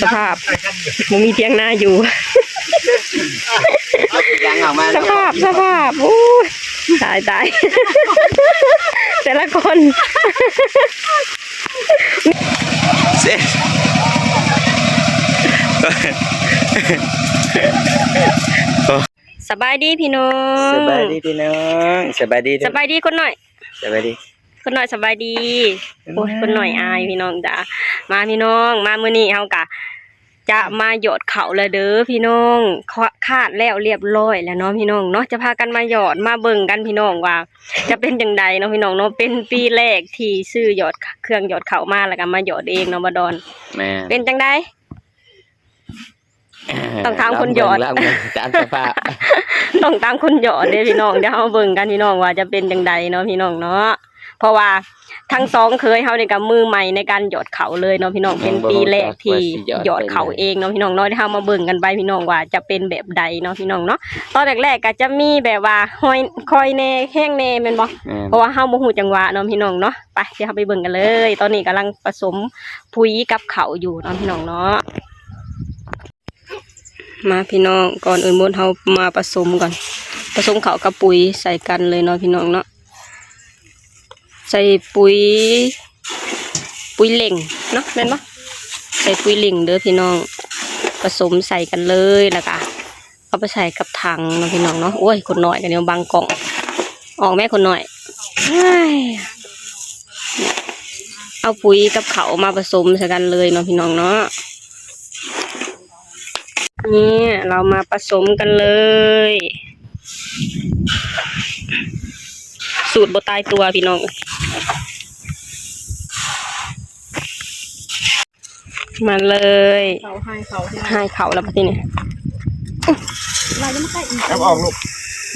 ສະພາບ ບໍ່ມີຖຽງນາຢູ່ ເອົາຢາງອອກມາ ສະພາບ ສະພາບ ໂອ້ຍ ຕາຍ ຕາຍ ແຕ່ລະຄົນ ເຊັດ ສະບາຍດີພີ່ນ້ອງ ສະບາຍດີພີ່ນ້ອງ ສະບາຍດີ ສະບາຍດີຄົນນ້ອຍ ສະບາຍດີ ຄົນນ້ອຍສະບາຍດີ ໂອ້ຍ ຄົນນ້ອຍອາຍພີ່ນ້ອງຈ້າ ມາພີ່ນ້ອງ ມາມື້ນີ້ເຮົາກະຈະມາຢອດເຂົ້າແລ້ວເດີພີ່ນ້ອງ ຄາດແລ້ວລຽບຮ້ອຍແລ້ວເນາະພີ່ນ້ອງເນາະ ຈະພາກັນມາຢອດ ມາເບິ່ງກັນພີ່ນ້ອງວ່າຈະເປັນຈັ່ງໃດເນາະພີ່ນ້ອງເນາະ ເປັນປີແລກທີ່ຊື້ຢອດ ເຄື່ອງຢອດເຂົ້າມາ ແລ້ວກະມາຢອດເອງເນາະ ບໍ່ດອນ ແມ່ນ ເປັນຈັ່ງໃດ? ຕ້ອງຖາມຄົນຢອດ ຕາມສະພາບ ຕ້ອງຕາມຄົນຢອດເດ້ພີ່ນ້ອງ ດຽວເຮົາເບິ່ງກັນພີ່ນ້ອງວ່າຈະເປັນຈັ່ງໃດເນາະພີ່ນ້ອງເນາະ ເພາະວ່າທັງສອງເຂີຍເຮົານີ້ກະມືໃໝ່ໃນການຢອດເຂົ້າເລີຍເນາະພີ່ນ້ອງ ເປັນປີແລກທີ່ຢອດເຂົ້າເອງເນາະພີ່ນ້ອງເນາະ ດຽວເຮົາມາເບິ່ງກັນໄປພີ່ນ້ອງວ່າຈະເປັນແບບໃດເນາະພີ່ນ້ອງເນາະ ຕອນແລກໆກະຈະມີແບບວ່າຫ້ອຍ ຄ່ອຍແດ່ ແຮງແດ່ແມ່ນບໍ່? ແມ່ນ ເພາະວ່າເຮົາບໍ່ຮູ້ຈັງຫວະເນາະພີ່ນ້ອງເນາະ ໄປ ດຽວເຮົາໄປເບິ່ງກັນເລີຍ ຕອນນີ້ກຳລັງປະສົມ ປຸ໋ຍກັບເຂົ້າຢູ່ເນາະພີ່ນ້ອງເນາະ ມາພີ່ນ້ອງ ກ່ອນອື່ນໝົດເຮົາມາປະສົມກ່ອນ ປະສົມເຂົ້າກັບປຸ໋ຍໃສ່ກັນເລີຍເນາະພີ່ນ້ອງເນາະ ໃສ່ປຸ໋ຍ ປຸ໋ຍເລັ່ງເນາະ ແມ່ນບໍ່? ໃສ່ປຸ໋ຍເລັ່ງເດີພີ່ນ້ອງ ປະສົມໃສ່ກັນເລີຍ ແລ້ວກະ ເອົາໄປໃສ່ກັບຖັງເນາະພີ່ນ້ອງເນາະ ໂອ້ຍ ຄົນນ້ອຍກະແນວບັງກ້ອງ ອອກແມ້ຄົນນ້ອຍ ເອົາປຸ໋ຍກັບເຂົ້າມາປະສົມໃສ່ກັນເລີຍເນາະພີ່ນ້ອງເນາະ ນີ້ ເຮົາມາປະສົມກັນເລີຍ ສູດບໍ່ຕາຍຕົວພີ່ນ້ອງ ມາເລີຍ ເຂົ້າ ຫາຍເຂົ້າ ຫາຍເຂົ້າແລ້ວບັດນີ້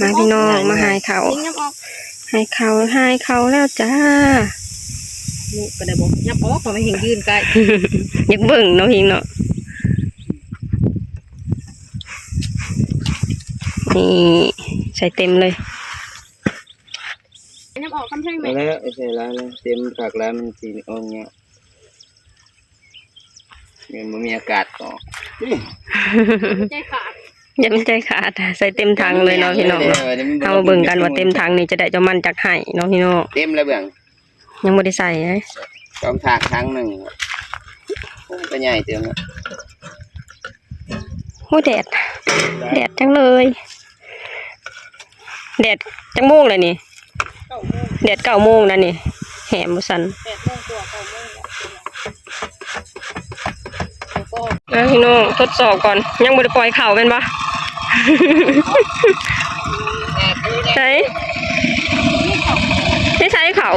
ມາພີ່ນ້ອງ ມາຫາຍເຂົ້າ ຫາຍເຂົ້າ ຫາຍເຂົ້າແລ້ວຈ້າ ນີ້ກະໄດ້ບໍ່ ຍັບອອກ ເພາະມັນແຮ່ງຢືນໃກ້ ຢາກເບິ່ງເນາະ ເພິ່ນເນາະ ນີ້ ໃສ່ເຕັມເລີຍ ຍັບອອກກຳແພງແມ່ ແລ້ວໃສ່ຫຼາຍແລ້ວ ເຕັມຄັກຫຼາຍ ມັນຊິອອກຍາກ ຍັງບໍ່ມີອາກາດອອກ ໃຈຂາດ ຢ່າມັນໃຈຂາດ ໃສ່ເຕັມຖັງເລີຍເນາະພີ່ນ້ອງເນາະ ເຮົາມາເບິ່ງກັນວ່າເຕັມຖັງນີ້ຈະໄດ້ປະມານຈັກໄຮ່ເນາະພີ່ນ້ອງ ເຕັມແລ້ວເບິ່ງ ຍັງບໍ່ໄດ້ໃສ່ເດ້ ຕ້ອງຖາກຖັງໜຶ່ງ ໂອ້ ກະໃຫຍ່ເຕີບເນາະ ໂອ້ ແດດ ແດດຈັງເລີຍ ແດດຈັກໂມງແລ້ວນີ້? ເກົ້າໂມງ ແດດເກົ້າໂມງນະນີ້ ແຫມບໍ່ຊັ້ນ ແປດໂມງກວ່າ ເກົ້າໂມງ ອ່ະ ພີ່ນ້ອງ ທົດສອບກ່ອນ ຍັງບໍ່ໄດ້ປ່ອຍເຂົ້າແມ່ນບໍ່? ໃສ ໃສເຂົ້າ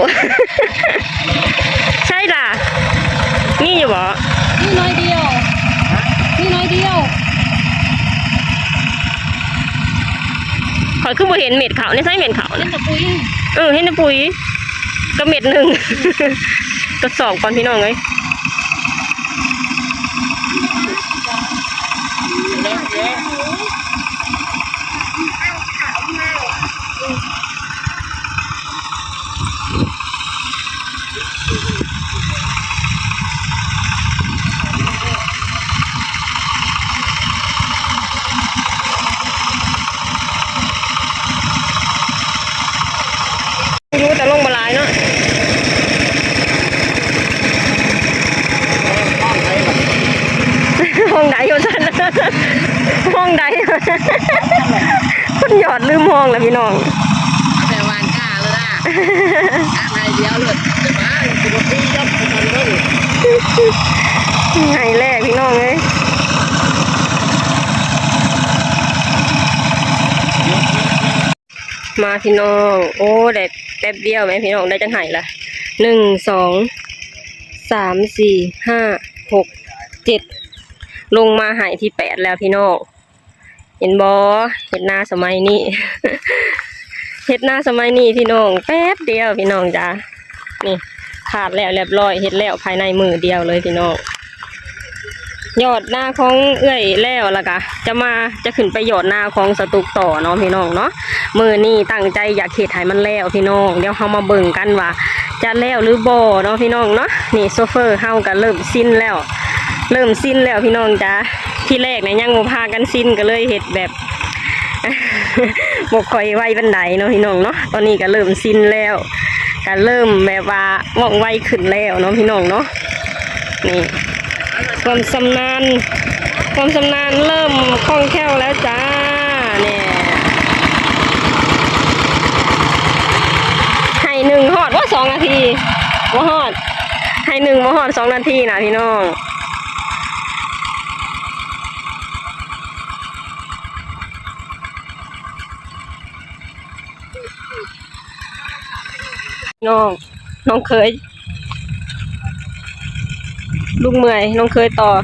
ໃສລະ ມີຢູ່ບໍ່? ມີໜ້ອຍດຽວ ມີໜ້ອຍດຽວ. ຂ້ອຍຄືບໍ່ເຫັນເມັດເຂົ້າ ໃນໃສເມັດເຂົ້າ ເຫັນແຕ່ປຸ໋ຍ ເອີ ເຫັນແຕ່ປຸ໋ຍກັບເມັດໜຶ່ງ ທົດສອບກ່ອນພີ່ນ້ອງເອີຍ. ບໍ່ຮູ້ ແຕ່ລົງບໍ່ຫຼາຍເນາະ ຫ້ອງໃດວ່າຊັ້ນ ຫ້ອງໃດ ຄົນຢອດລືມຫ້ອງແລ້ວພີ່ນ້ອງ ແຕ່ວາງກ້າແລ້ວນະ ໄຮ່ດຽວໂລດ ແຕ່ວ່າຊິບໍ່ຕີກັນເບິ່ງ ໄຮ່ແລກພີ່ນ້ອງເອີຍ. ມາພີ່ນ້ອງ ໂອ້ ໄດ້ແປັບດຽວແມ່ພີ່ນ້ອງ ໄດ້ຈັກໄຮ່ລະ ໜຶ່ງ ສອງ ສາມ ສີ່ ຫ້າ ຫົກ ເຈັດ ລົງມາໄຮ່ທີແປດແລ້ວພີ່ນ້ອງ. ເຫັນບໍ່ ເຮັດນາສະໄໝນີ້ ເຮັດນາສະໄໝນີ້ພີ່ນ້ອງ ແປັບດຽວພີ່ນ້ອງຈ້າ ນີ້ ຄາດແລ້ວລຽບຮ້ອຍ ເຮັດແລ້ວພາຍໃນມື້ດຽວເລີຍພີ່ນ້ອງ. ຢອດນາຂອງເອື້ອຍແລ້ວ ແລ້ວກະຈະມາ ຈະຂຶ້ນໄປຢອດນາຂອງສະຕຸກຕໍ່ເນາະພີ່ນ້ອງເນາະ. ມື້ນີ້ຕັ້ງໃຈຢາກເຮັດໃຫ້ມັນແລ້ວພີ່ນ້ອງ ດຽວເຮົາມາເບິ່ງກັນວ່າຈະແລ້ວຫຼືບໍ່ເນາະພີ່ນ້ອງເນາະ. ນີ້ໂຊເຟີເຮົາກະເລີ່ມຊິນແລ້ວ ເລີ່ມຊິນແລ້ວພີ່ນ້ອງຈ້າ. ທີແລກນະຍັງບໍ່ພາກັນຊິນ ກໍເລີຍເຮັດແບບ ບໍ່ຄ່ອຍໄວປານໃດເນາະພີ່ນ້ອງເນາະ. ຕອນນີ້ກໍເລີ່ມຊິນແລ້ວ ກໍເລີ່ມແບບວ່າວ່ອງໄວຂຶ້ນແລ້ວເນາະພີ່ນ້ອງເນາະ. ນີ້ ຄວາມຊຳນານ ຄວາມຊຳນານເລີ່ມຄ່ອງແຄ້ວແລ້ວຈ້າ. ນີ້ ໄຮ່ໜຶ່ງຮອດບໍ່ ສອງນາທີ ບໍ່ຮອດ. ໄຮ່ໜຶ່ງບໍ່ຮອດສອງນາທີນະພີ່ນ້ອງ. ນ້ອງ ນ້ອງເຂີຍ ລຸງເມື່ອຍ ນ້ອງເຂີຍຕໍ່.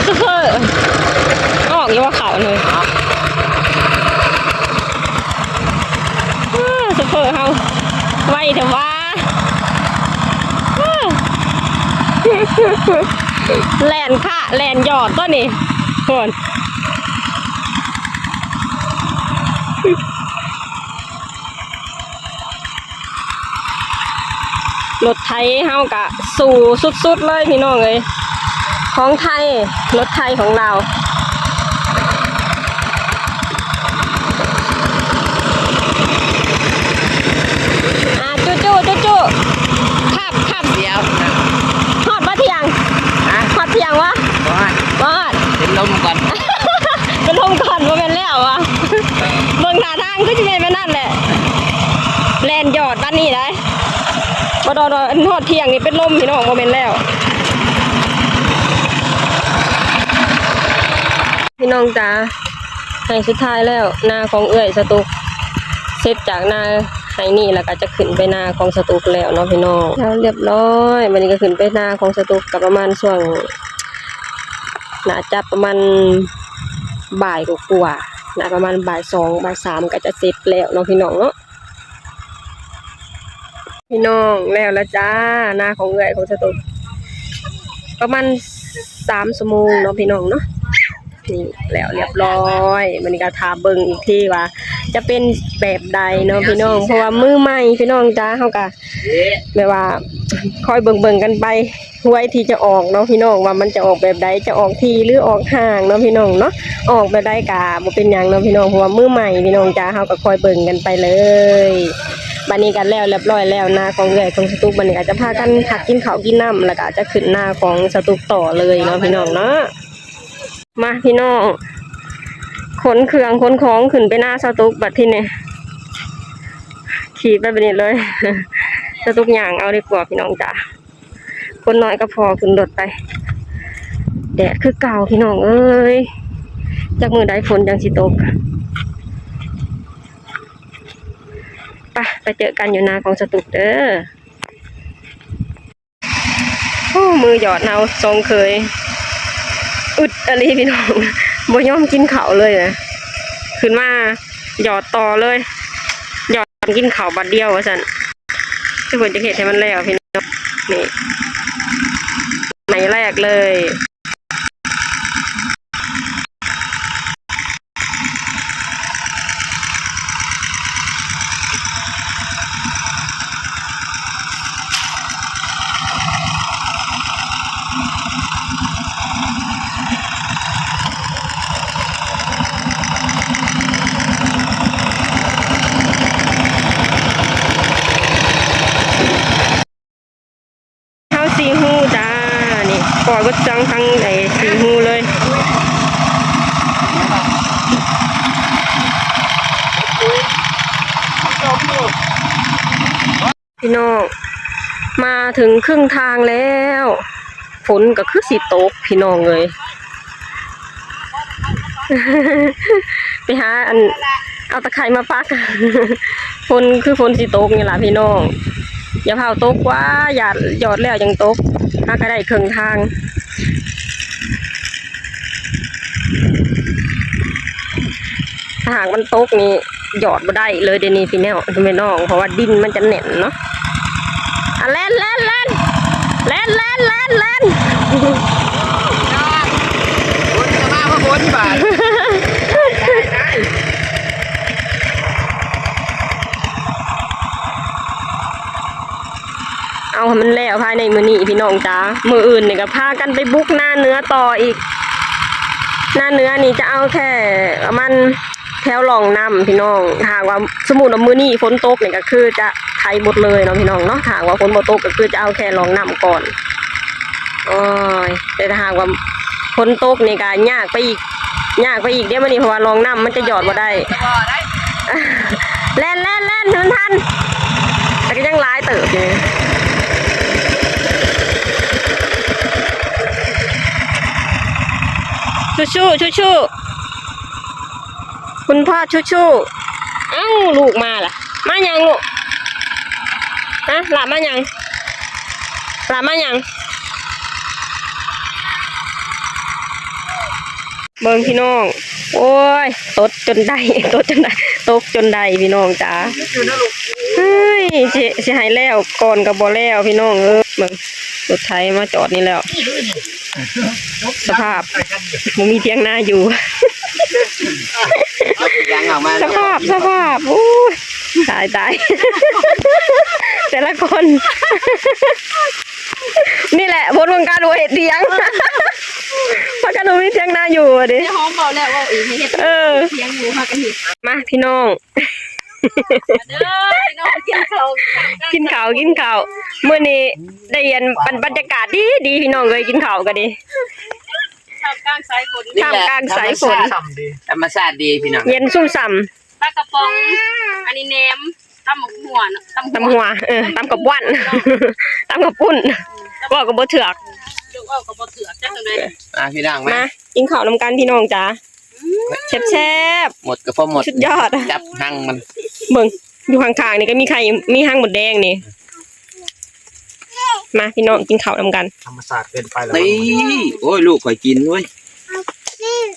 ໂຊເຟີ ອອກຢູ່ວ່າເຂົາເລີຍ. ໂຊເຟີເຮົາໄວແທ້ຫວາ. ແລ່ນຄະ ແລ່ນຢອດຕົວນີ້ ໂພດ. ລົດໄຖເຮົາກະສູ້ສຸດໆເລີຍພີ່ນ້ອງເອີຍ ຂອງໄທ ລົດໄຖຂອງລາວ. ອ່າ ຈຸໆ ຈຸໆ ຂັບ ຂັບ ດຽວນະ ຮອດບໍ່ທ່ຽງ? ຮະ? ຮອດທ່ຽງວະ? ບໍ່ຮອດ ບໍ່ຮອດ ເປັນລົມກ່ອນ ເປັນລົມກ່ອນ ບໍ່ແມ່ນແລ້ວວະ. ເບິ່ງທ່າທາງຄືຊິແມ່ນແບບນັ້ນແຫຼະ ແລ່ນຢອດປານນີ້ໄດ໋. ບໍ່ດອນວ່າຮອດທ່ຽງນີ້ເປັນລົມພີ່ນ້ອງ ບໍ່ແມ່ນແລ້ວ. ພີ່ນ້ອງຈ໋າ ໄຮ່ສຸດທ້າຍແລ້ວ ນາຂອງເອື້ອຍສະຕຸກ ເສັດຈາກນາໄຮ່ນີ້ແລ້ວກໍຈະຂຶ້ນໄປນາຂອງສະຕຸກແລ້ວເນາະພີ່ນ້ອງ. ແລ້ວຮຽບຮ້ອຍ ບັດນີ້ກໍຂຶ້ນໄປນາຂອງສະຕຸກ ກໍປະມານຊ່ວງ ໜ້າຈະປະມານບ່າຍກວ່າໆ ໜ້າປະມານບ່າຍສອງ ບ່າຍສາມ ກໍຈະເສັດແລ້ວເນາະພີ່ນ້ອງເນາະ. ພີ່ນ້ອງ ແລ້ວລະຈ້າ ນາຂອງເອື້ອຍຂອງສະຕຸກ ປະມານສາມຊົ່ວໂມງເນາະພີ່ນ້ອງເນາະ. ນີ້ແລ້ວຮຽບຮ້ອຍ ບັດນີ້ກໍຖ້າເບິ່ງອີກທີວ່າຈະເປັນແບບໃດເນາະພີ່ນ້ອງ ເພາະວ່າມືໃໝ່ພີ່ນ້ອງຈ໋າ ເຮົາກໍແບບວ່າຄອຍເບິ່ງໆກັນໄປ ຫວຍທີ່ຈະອອກເນາະພີ່ນ້ອງ ວ່າມັນຈະອອກແບບໃດ ຈະອອກຖີ່ ຫຼື ອອກຫ່າງເນາະພີ່ນ້ອງເນາະ. ອອກແບບໃດກະບໍ່ເປັນຫຍັງເນາະພີ່ນ້ອງ ເພາະວ່າມືໃໝ່ພີ່ນ້ອງຈ໋າ ເຮົາກໍຄອຍເບິ່ງກັນໄປເລີຍ. ບັດນີ້ກໍແລ້ວຮຽບຮ້ອຍແລ້ວ ນາຂອງເອື້ອຍຂອງສະຕຸກ ບັດນີ້ກໍຈະພາກັນພັກກິນເຂົ້າກິນນ້ຳ ແລ້ວກໍຈະຂຶ້ນນາຂອງສະຕຸກຕໍ່ເລີຍເນາະພີ່ນ້ອງເນາະ. ມາພີ່ນ້ອງ ຂົນເຄື່ອງຂົນຂອງຂຶ້ນໄປນາສະຕຸກ ບັດທີນີ້ ຂີ່ໄປແບບນີ້ເລີຍ. ສະຕຸກຍ່າງເອົາດີກວ່າພີ່ນ້ອງຈ໋າ. ຄົນນ້ອຍກັບພໍ່ຂຶ້ນລົດໄປ. ແດດຄືເກົ່າພີ່ນ້ອງເອີຍ ຈັກມື້ໃດຝົນຈັ່ງຊິຕົກ. ໄປ ໄປເຈີກັນຢູ່ນາຂອງສະຕຸກເດີ. ໂອ້ ມືຢອດເຮົາສອງເຂີຍ ອຶດອີ່ຫຼີພີ່ນ້ອງ ບໍ່ຍອມກິນເຂົ້າເລີຍນະ. ຂຶ້ນມາຢອດຕໍ່ເລີຍ ຢອດ ກິນເຂົ້າບາດດຽວວ່າຊັ້ນ. ຄືເພິ່ນຈະເຮັດໃຫ້ມັນແລ້ວພີ່ນ້ອງ. ນີ້ ໄມ້ແລກເລີຍ. ເຮົາສີ່ຮູຈ້າ ນີ້ ປ່ອຍເບິດຈັ່ງທັງໄອ້ສີ່ຮູເລີຍ. ພີ່ນ້ອງ ມາເຖິງເຄິ່ງທາງແລ້ວ ຝົນກໍຄືຊິຕົກພີ່ນ້ອງເອີຍ. ໄປຫາອັນ ເອົາຕະໄຄມາປັກ ຝົນຄືຝົນຊິຕົກນີ້ລະພີ່ນ້ອງ. ຢ່າຟ້າວຕົກກວ່າ ຢາດຢອດແລ້ວຈັ່ງຕົກ. ຫາກໍໄດ້ເຄິ່ງທາງ ຖ້າຫາກມັນຕົກນີ້ຢອດບໍ່ໄດ້ເລີຍເດນີ້ພີ່ນ້ອງ ພີ່ນ້ອງ ເພາະວ່າດິນມັນຈະແໜ້ນເນາະ. ອ່ະ ແລ່ນ ແລ່ນ ແລ່ນ ແລ່ນ ແລ່ນ ແລ່ນ ແລ່ນ. ຝົນຈະມາ ເພາະຝົນບາດ ໄດ້ ໄດ້. ເອົາໃຫ້ມັນແລ້ວພາຍໃນມື້ນີ້ພີ່ນ້ອງຈ໋າ. ມື້ອື່ນນີ້ກໍພາກັນໄປບຸກນາເໜືອຕໍ່ອີກ. ນາເໜືອນີ້ຈະເອົາແຄ່ປະມານແຖວຮ່ອງນ້ຳພີ່ນ້ອງ. ຖ້າຫາກວ່າສົມມຸດວ່າມື້ນີ້ຝົນຕົກນີ້ກໍຄືຈະໄຖໝົດເລີຍເນາະພີ່ນ້ອງເນາະ. ຖ້າຫາກວ່າຝົນບໍ່ຕົກກໍຄືຈະເອົາແຄ່ຮ່ອງນ້ຳກ່ອນ. ໂອ້ຍ ແຕ່ຖ້າຫາກວ່າຝົນຕົກນີ້ກໍຍາກໄປອີກ ຍາກໄປອີກເດ້ມື້ນີ້ ເພາະວ່າຮ່ອງນ້ຳມັນຈະຢອດບໍ່ໄດ້. ແລ່ນ ແລ່ນ ແລ່ນ ໃຫ້ມັນທັນ. ແຕ່ກໍຍັງຫຼາຍເຕີບຢູ່. ສູ້ໆ ສູ້ໆ ຄຸນພໍ່ສູ້ໆ. ເອົ້າ ລູກມາລະ. ມາຫຍັງລູກ? ຮະ ຫຼານມາຫຍັງ? ຫຼານມາຫຍັງ? ເບິ່ງພີ່ນ້ອງ ໂອ້ຍ ຕົກຈົນໄດ້ ຕົກຈົນໄດ້ ຕົກຈົນໄດ້ພີ່ນ້ອງຈ໋າ. ເຮີ້ຍ ຊິ ຊິໃຫ້ແລ້ວກ່ອນກໍບໍ່ແລ້ວພີ່ນ້ອງເອີຍ. ເບິ່ງ ລົດໄຖມາຈອດນີ້ແລ້ວ. ສະພາບ ບໍ່ມີຖຽງນາຢູ່. ສະພາບ ສະພາບ ໂອ້ຍ ຕາຍ ຕາຍ ແຕ່ລະຄົນ. ນີ້ແຫຼະຜົນຂອງການບໍ່ເຮັດຖຽງ. ພາກັນບໍ່ມີຖຽງນາຢູ່ເດ້. ຫອມເວົ້າແລ້ວເວົ້າອີກ ໃຫ້ເຮັດ ເອີ ຖຽງຢູ່ ພາກັນເຮັດ. ມາພີ່ນ້ອງ ມາເດີພີ່ນ້ອງ ກິນເຂົ້າ ກິນເຂົ້າ ກິນເຂົ້າ. ມື້ນີ້ໄດ້ອັນ ບັນ ບັນຍາກາດດີໆ ພີ່ນ້ອງເອີຍ ກິນເຂົ້າກໍດີ ທ່າມກາງສາຍຝົນ ທ່າມກາງສາຍຝົນ. ທຳມະຊາດ ທຳມະຊາດດີພີ່ນ້ອງ ເຢັນຊຸ່ມຊ່ຳ. ປາກະປ໋ອງ ອັນນີ້ແໜມ ຕຳບັກຫົ່ວເນາະ ຕຳ ຕຳບັກຫົ່ວ ເອີ ຕຳກະບວນ ຕຳກະປຸ້ນ ເວົ້າກໍບໍ່ຖືກ ເວົ້າກໍບໍ່ຖືກ ຈັກຈັ່ງໃດ. ມາພີ່ນ້ອງ ມາ ມາກິນເຂົ້ານຳກັນພີ່ນ້ອງຈ໋າ. ອືມ ແຊບໆ ໝົດກໍພໍໝົດ ສຸດຍອດ ຈັບຮັງມັນ. ເບິ່ງ ຢູ່ຂ້າງໆນີ້ກໍມີໄຂ່ ມີຮັງມົດແດງນີ້. ມາພີ່ນ້ອງ ກິນເຂົ້ານຳກັນ. ທຳມະຊາດເກີນໄປແລ້ວ ນີ້ ໂອ້ຍ ລູກຂ້ອຍກິນເວີຍ.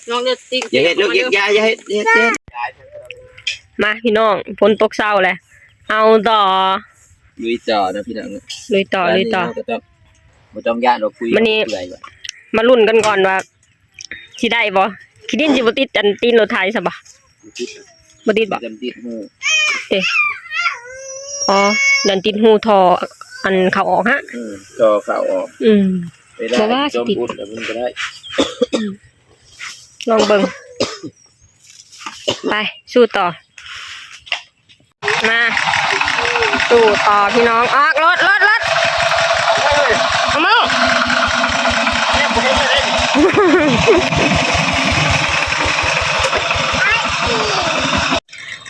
ນ້ອງເລືອດຕິ ຢ່າເຮັດລູກ ຢ່າ ຢ່າເຮັດ ຢ່າເຮັດ ຢ່າເຮັດ. ມາພີ່ນ້ອງ ຝົນຕົກເຊົາແລ້ວ ເອົາຕໍ່ ລຸຍຕໍ່ເນາະພີ່ນ້ອງ ລຸຍຕໍ່ ລຸຍຕໍ່. ບໍ່ຕ້ອງຢ້ານວ່າຄຸຍ ມື້ນີ້ມາລຸ້ນກັນກ່ອນວ່າ ຊິໄດ້ບໍ່? ຂີ້ດິນຊິບໍ່ຕິດອັນຕີນລົດໄຖຊະບໍ່? ບໍ່ຕິດ ບໍ່ຕິດບໍ່? ຈຳຕິດຮູ ເອີ ອໍ ຢ້ານຕິດຮູທໍ່ອັນເຂົ້າອອກຮະ ເອີ ທໍ່ເຂົ້າອອກ. ອືມ ບໍ່ວ່າຊິຕິດ ລອງເບິ່ງ ໄປ ສູ້ຕໍ່. ມາ ສູ້ຕໍ່ພີ່ນ້ອງ ອອກລົດ ລົດ ລົດ ເອົາມື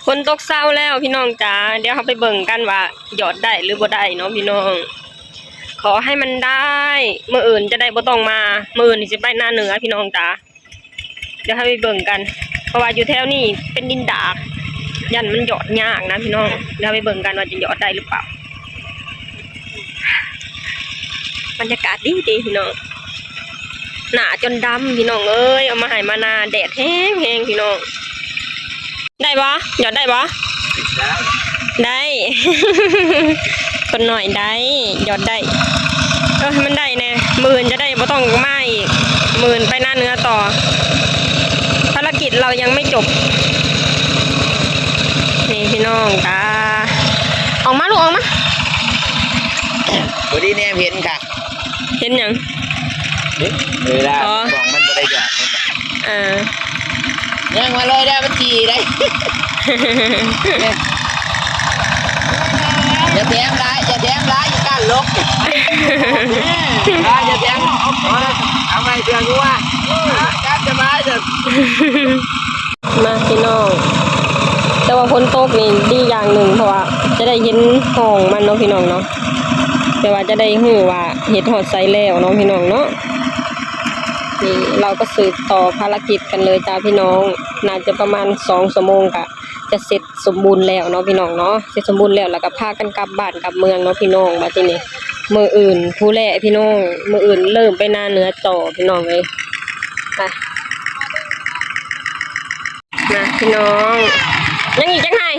ຝົນຕົກເຊົາແລ້ວພີ່ນ້ອງຈ໋າ. ດຽວເຮົາໄປເບິ່ງກັນວ່າຢອດໄດ້ຫຼືບໍ່ໄດ້ເນາະພີ່ນ້ອງ. ຂໍໃຫ້ມັນໄດ້ ມື້ອື່ນຈະໄດ້ບໍ່ຕ້ອງມາ ມື້ອື່ນຊິໄປນາເໜືອພີ່ນ້ອງຈ໋າ. ດຽວເຮົາໄປເບິ່ງກັນ ເພາະວ່າຢູ່ແຖວນີ້ເປັນດິນດາກ ຢ້ານມັນຢອດຍາກນະພີ່ນ້ອງ. ດຽວເຮົາໄປເບິ່ງກັນວ່າຈະຢອດໄດ້ຫຼືເປົ່າ. ບັນຍາກາດດີໆ ພີ່ນ້ອງ ໜ້າຈົນດຳພີ່ນ້ອງເອີຍ. ເອົາມາໄຮ່ມານາ ແດດແຮງໆ ພີ່ນ້ອງ. ໄດ້ບໍ່? ຢອດໄດ້ບໍ່? ໄດ້ ໄດ້ ຄົນໜ້ອຍໄດ້ ຢອດໄດ້. ເອີ ໃຫ້ມັນໄດ້ແດ່ ມື້ອື່ນຈະໄດ້ບໍ່ຕ້ອງມາອີກ ມື້ອື່ນໄປນາເໜືອຕໍ່. ພາລະກິດເຮົາຍັງໄມ່ຈົບ. ນີ້ພີ່ນ້ອງກະ ອອກມາລູກ ອອກມາ. ພໍດີແນມເຫັນຄັກ. ເຫັນຫຍັງ? ເວລາ ອໍ ຂອງມັນບໍ່ໄດ້ຢອກ. ເອີ ຍ່າງມາເລີຍໄດ້ ມັນຈີ່ໄດ້. ຢ່າແຖມຫຼາຍ ຢ່າແຖມຫຼາຍ ຢ່າກ້ານຫຼົບ. ຢ່າແຖມ ເອົາໄວ້ເພື່ອງົວ ຕາມສະບາຍເດີ. ມາພີ່ນ້ອງ ແຕ່ວ່າຝົນຕົກນີ້ດີຢ່າງໜຶ່ງ ເພາະວ່າຈະໄດ້ເຫັນຮ່ອງມັນເນາະພີ່ນ້ອງເນາະ ແຕ່ວ່າຈະໄດ້ຮູ້ວ່າເຮັດຮອດໃສແລ້ວເນາະພີ່ນ້ອງເນາະ. ນີ້ເຮົາກໍສືບຕໍ່ພາລະກິດກັນເລີຍຈ້າພີ່ນ້ອງ. ໜ້າຈະປະມານສອງຊົ່ວໂມງກະຈະເສັດສົມບູນແລ້ວເນາະພີ່ນ້ອງເນາະ. ເສັດສົມບູນແລ້ວ ແລ້ວກໍພາກັນກັບບ້ານກັບເມືອງເນາະພີ່ນ້ອງ. ບາດທີນີ້ມື້ອື່ນພຸ້ນແຫຼະພີ່ນ້ອງ ມື້ອື່ນເລີ່ມໄປນາເໜືອຕໍ່ພີ່ນ້ອງເອີຍ. ໄປ ມາພີ່ນ້ອງ ຍັງອີກຈັກໄຮ່?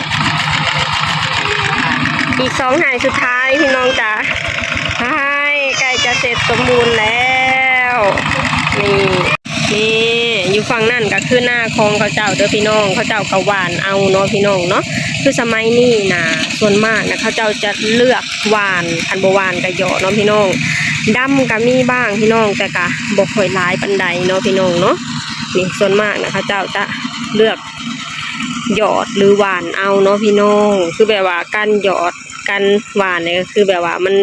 ອີກສອງໄຮ່ສຸດທ້າຍພີ່ນ້ອງຈ໋າ. ໄຮ່ໃກ້ຈະເສັດສົມບູນແລ້ວ. ນີ້ ນີ້ ຢູ່ ຝັ່ງນັ້ນກໍຄືນາຂອງເຂົາເຈົ້າເດີພີ່ນ້ອງ, ເຂົາເຈົ້າກໍຫວ່ານເອົາເນາະພີ່ນ້ອງເນາະ. ຄືສະໄໝນີ້ນະ ສ່ວນມາກນະ ເຂົາເຈົ້າຈະເລືອກຫວ່ານ, ຄັນບໍ່ຫວ່ານກໍຫຍໍ້ເນາະພີ່ນ້ອງ. ດຳກໍມີບ້າງພີ່ນ້ອງ, ແຕ່ກໍບໍ່ຄ່ອຍຫຼາຍປານໃດເນາະພີ່ນ້ອງເນາະ. ນີ້ສ່ວນມາກນະ ເຂົາເຈົ້າຈະເລືອກຫຍໍ້ ຫຼື ຫວ່ານເອົາເນາະພີ່ນ້ອງ. ຄືແບບວ່າການຫຍໍ້ ການຫວ່ານນີ້ກໍຄືແບບວ່າມັນ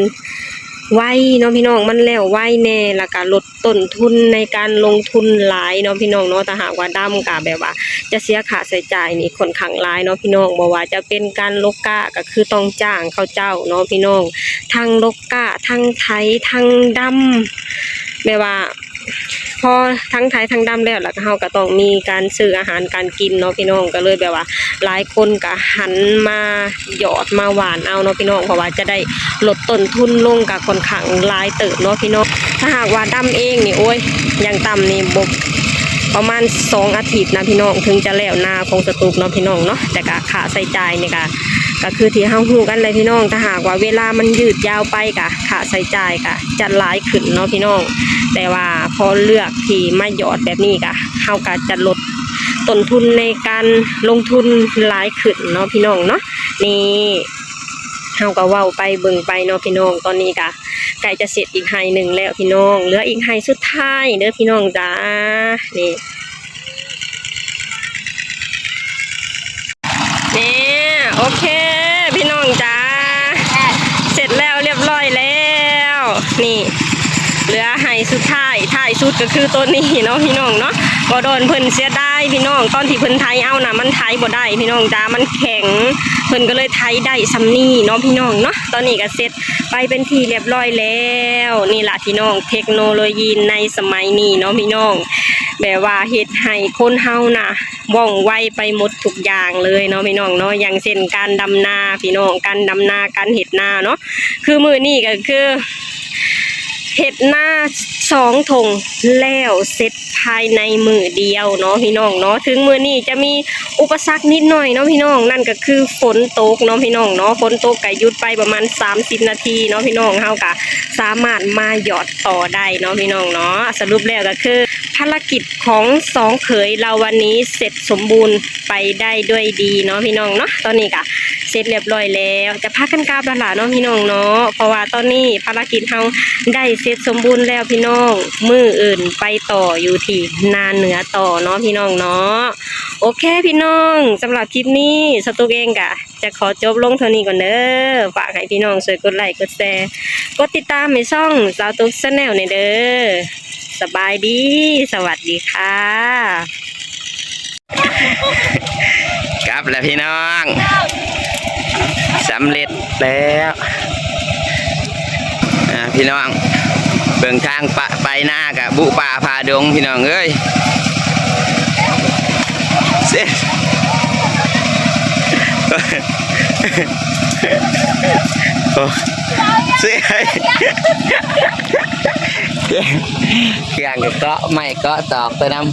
ໄວເນາະພີ່ນ້ອງ, ມັນແລ້ວໄວແດ່ ແລ້ວກໍລົດຕົ້ນທຶນໃນການລົງທຶນຫຼາຍເນາະພີ່ນ້ອງເນາະ. ຖ້າຫາກວ່າດຳກໍແບບວ່າຈະເສຍຄ່າໃຊ້ຈ່າຍນີ້ຂ້ອນຂ້າງຫຼາຍເນາະພີ່ນ້ອງ, ບໍ່ວ່າຈະເປັນການລົກກ້າກໍຄືຕ້ອງຈ້າງເຂົາເຈົ້າເນາະພີ່ນ້ອງ, ທັງລົກກ້າ ທັງໄຖ ທັງດຳ ແບບວ່າ ພໍທັງໄຖທັງດຳແລ້ວ ແລ້ວກໍເຮົາກໍຕ້ອງມີການຊື້ອາຫານການກິນເນາະພີ່ນ້ອງ. ກໍເລີຍແບບວ່າຫຼາຍຄົນກໍຫັນມາຫຍໍ້ມາຫວ່ານເອົາເນາະພີ່ນ້ອງ, ເພາະວ່າຈະໄດ້ລົດຕົ້ນທຶນລົງກໍຂ້ອນຂ້າງຫຼາຍເຕີບເນາະພີ່ນ້ອງ. ຖ້າຫາກວ່າດຳເອງນີ້ ໂອ້ຍ ຢ່າງຕ່ຳນີ້ບໍ່ ປະມານສອງອາທິດນະພີ່ນ້ອງ ເຖິງຈະແລ້ວນາຂອງສະຕຸກເນາະພີ່ນ້ອງເນາະ. ແຕ່ກໍຄ່າໃຊ້ຈ່າຍນີ້ກໍ ກໍຄືທີ່ເຮົາຮູ້ກັນແຫຼະພີ່ນ້ອງ, ຖ້າຫາກວ່າເວລາມັນຍືດຍາວໄປ ກະຄ່າໃຊ້ຈ່າຍກະຈະຫຼາຍຂຶ້ນເນາະພີ່ນ້ອງ. ແຕ່ວ່າພໍເລືອກທີ່ມາຫຍໍ້ແບບນີ້ ກະ ເຮົາກະຈະລົດຕົ້ນທຶນໃນການລົງທຶນຫຼາຍຂຶ້ນເນາະພີ່ນ້ອງເນາະ. ນີ້ ເຮົາກະເວົ້າໄປເບິ່ງໄປເນາະພີ່ນ້ອງ. ຕອນນີ້ກະໃກ້ຈະເສັດອີກໄຮ່ໜຶ່ງແລ້ວພີ່ນ້ອງ, ເຫຼືອອີກໄຮ່ສຸດທ້າຍເດີພີ່ນ້ອງຈ້າ. ນີ້ ນີ້ ໂອເຄ ພີ່ນ້ອງຈ້າ ເສັດແລ້ວລຽບຮ້ອຍແລ້ວ. ນີ້ ເຫຼືອໄຮ່ສຸດທ້າຍ ທ້າຍສຸດກໍຄືໂຕນີ້ເນາະພີ່ນ້ອງເນາະ. ບໍ່ໂດນເພິ່ນເສຍດາຍພີ່ນ້ອງ, ຕອນທີ່ເພິ່ນໄຖເອົານະ ມັນໄຖບໍ່ໄດ້ພີ່ນ້ອງຈ້າ, ມັນແຂງ. ເພິ່ນກໍເລີຍໄຖໄດ້ສ່ຳນີ້ເນາະພີ່ນ້ອງເນາະ. ຕອນນີ້ກໍເສັດໄປເປັນທີ່ລຽບຮ້ອຍແລ້ວ. ນີ້ລະພີ່ນ້ອງ ເທັກໂນໂລຢີໃນສະໄໝນີ້ເນາະພີ່ນ້ອງ, ແບບວ່າເຮັດໃຫ້ຄົນເຮົານະ ວ່ອງໄວໄປໝົດທຸກຢ່າງເລີຍເນາະພີ່ນ້ອງເນາະ. ຢ່າງເຊັ່ນການດຳນາພີ່ນ້ອງ, ການດຳນາ ການເຮັດນາເນາະ. ຄືມື້ນີ້ກໍຄືເຮັດນາສອງທົ່ງແລ້ວເສັດພາຍໃນມື້ດຽວເນາະພີ່ນ້ອງເນາະ. ເຖິງມື້ນີ້ຈະມີອຸປະສັກນິດໜ້ອຍເນາະພີ່ນ້ອງ, ນັ້ນກໍຄືຝົນຕົກເນາະພີ່ນ້ອງເນາະ. ຝົນຕົກກໍຢຸດໄປປະມານສາມສິບນາທີເນາະພີ່ນ້ອງ, ເຮົາກໍສາມາດມາຫຍໍ້ຕໍ່ໄດ້ເນາະພີ່ນ້ອງເນາະ. ສະຫຼຸບແລ້ວກໍຄື ພາລະກິດຂອງສອງເຂີຍລາວວັນນີ້ເສັດສົມບູນໄປໄດ້ດ້ວຍດີເນາະພີ່ນ້ອງເນາະ. ຕອນນີ້ກະເສັດລຽບຮ້ອຍແລ້ວ, ຈະພາກັນກັບແລ້ວລະເນາະພີ່ນ້ອງເນາະ, ເພາະວ່າຕອນນີ້ພາລະກິດເຮົາໄດ້ເສັດສົມບູນແລ້ວພີ່ນ້ອງ. ມື້ອື່ນໄປຕໍ່ຢູ່ທີ່ນາເໜືອຕໍ່ເນາະພີ່ນ້ອງເນາະ. ໂອເຄພີ່ນ້ອງ, ສຳລັບຄລິບນີ້ ສະຕຸກເອງກະ ຈະຂໍຈົບລົງເທົ່ານີ້ກ່ອນເດີ. ຝາກໃຫ້ພີ່ນ້ອງຊ່ວຍກົດໄລ ກົດແຊ ກົດຕິດຕາມໃຫ້ຊ່ອງສາວຕຸກ Channel ແດ່ເດີ. ສະບາຍດີ ສະຫວັດດີຄ່ະ. ກັບແລ້ວພີ່ນ້ອງ, ສຳເລັດແລ້ວ. ອ່າ ພີ່ນ້ອງ ເບິ່ງທາງປະ ໄປນາກະບຸປ່າຜ່າດົງພີ່ນ້ອງເອີຍ. ເສ ໂອ້ ເສ ເຄື່ອງກໍເກາະໄມ້ເກາະຕອກໄປນຳ.